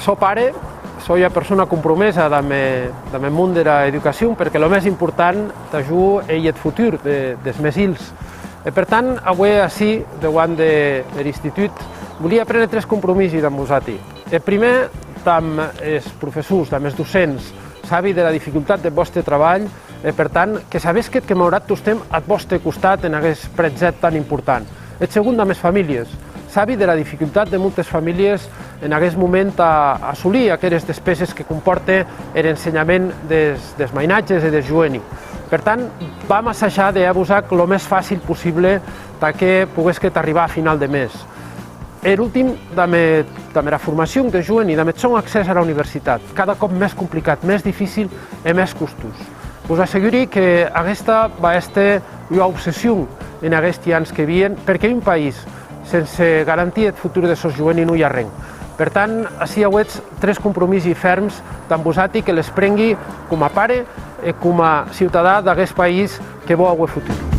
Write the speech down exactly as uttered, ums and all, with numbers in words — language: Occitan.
Sò pare, soi ua persona compromesa damb, damb eth mon dera educacion, perque lo mès important tà jo ei eth futur de, des mès hilhs. E per tant, aué ací, deuant de, der institut, volia préner tres compromisi damb vosati. Eth prumèr, damb es professors, damb es docents, sabi dera dificultat deth vòste trabalh, e per tant, que sabesquetz que m'auratz tostemp ath vòste costat en aguest prètzhèt tan important. Eth segon, damb es familhes. Sabi dera dificultat de moltes familhes en aguest moment a assolir aqueres despeses que compòrte er ensenhament des, des mainatges e des joeni. Per tant, vam assajar de hèr-vos-ac lo mès facil possible tà que poguesquetz arribar a final de mes. Er ultim, damb, damb era formacion des joeni, damb eth sòn accès ara universitat, cada còp mès complicat, mès dificil e mès costós. Vos asseguri que aguesta va èster ua obsession en aguesti ans que vien, perque un país sense garantir eth futur des sòns joeni non i a arren. Per tant, ací auetz tres compromisi fèrms damb vosati, que les prengui coma pare e coma ciutadà d'aguest país que vò auer futur.